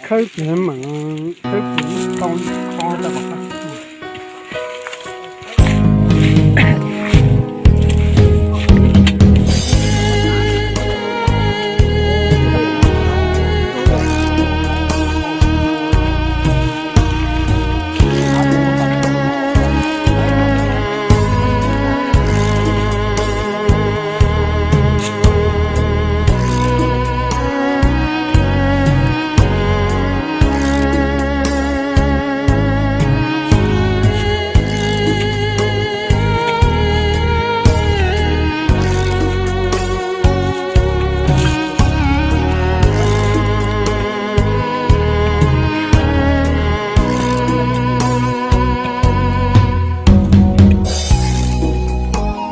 Khawb ces mam khawb ces tau kho lawm.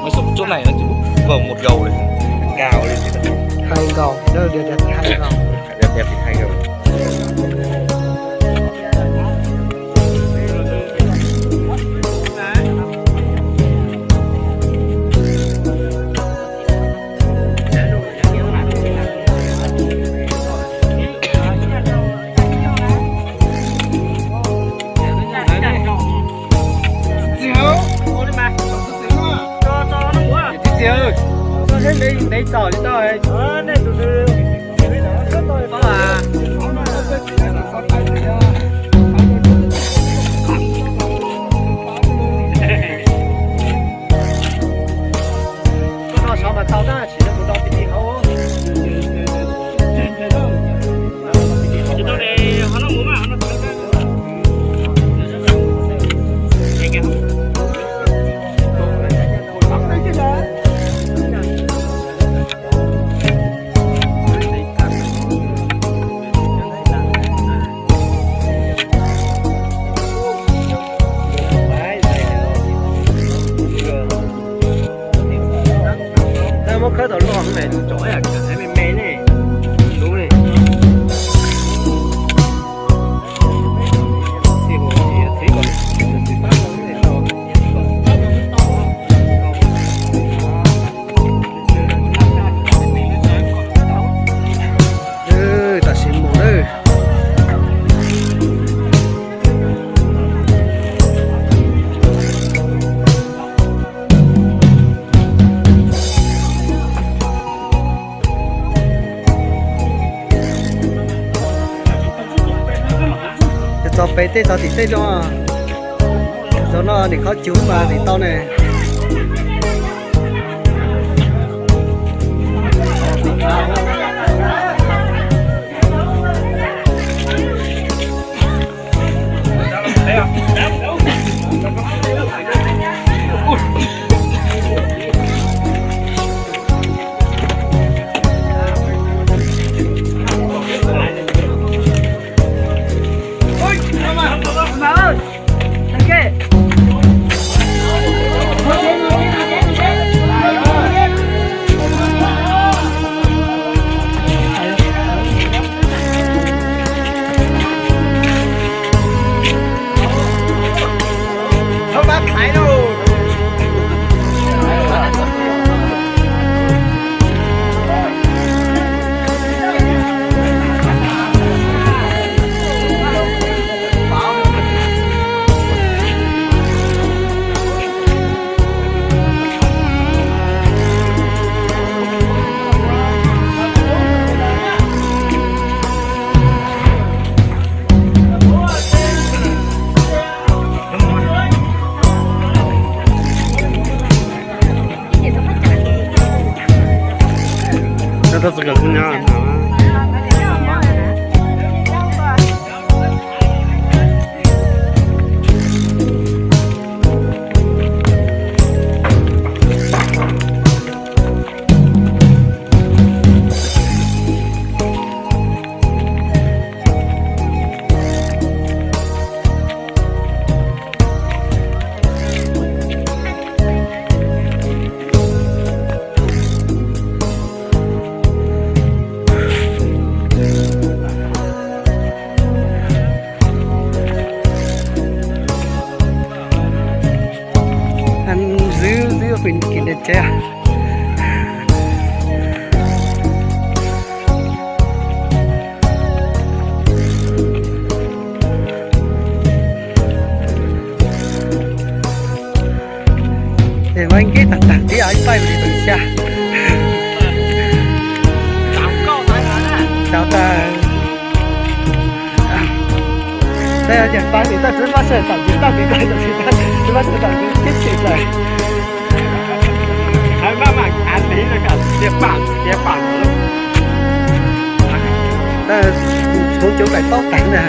Mấy sụp chốt này nó chỉ có một gầu này. Gầu đi. Hai gầu, đây là hai gầu. Đẹp, đẹp thì hai gầu. Koj no sov mas tau tab sis yog mus rau pem tim hauv. Muab khawb tau loj me, tsom me me ne. Tam sim mus lawm. Txog pem tej txog tim tej zoo. Zoo no nim qhov cub mas nim tau ne. Ăn dữ dữ Quỳnh Kỳnh đẹp trai à? Es mas nkeb tag tag tib ib paib li tau xya. Cov tas, tej yog cov tas tis taj tsis pab sawv tam tis taj tis taj tam tis taj tsis pab sawv tam tis tib si lawm. Tsuv cov daim taub tag na.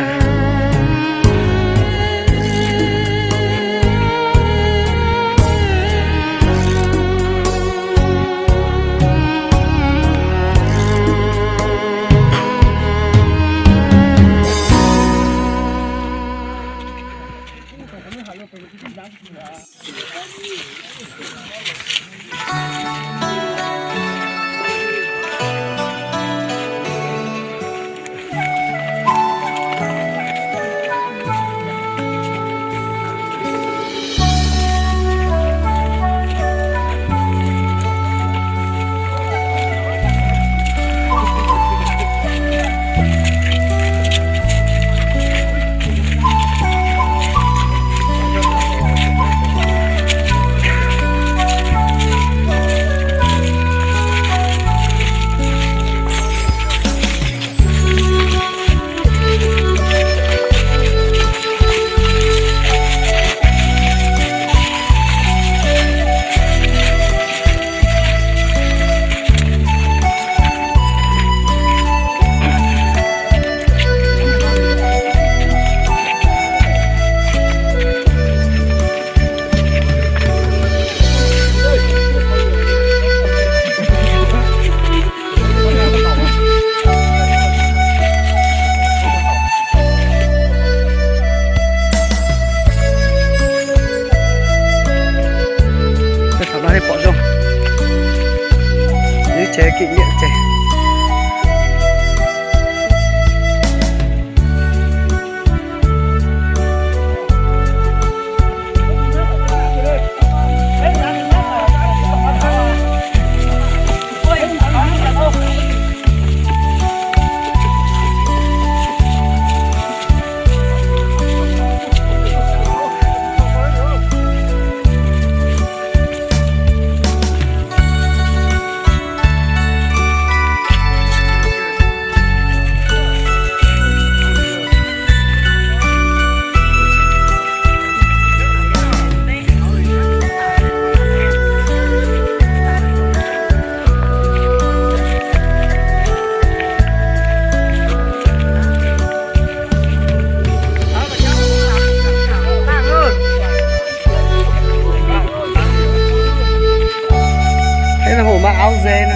Thaum no pom zoo, lub tsev kỷ niệm ces. Eb, no hu mas aub ze na.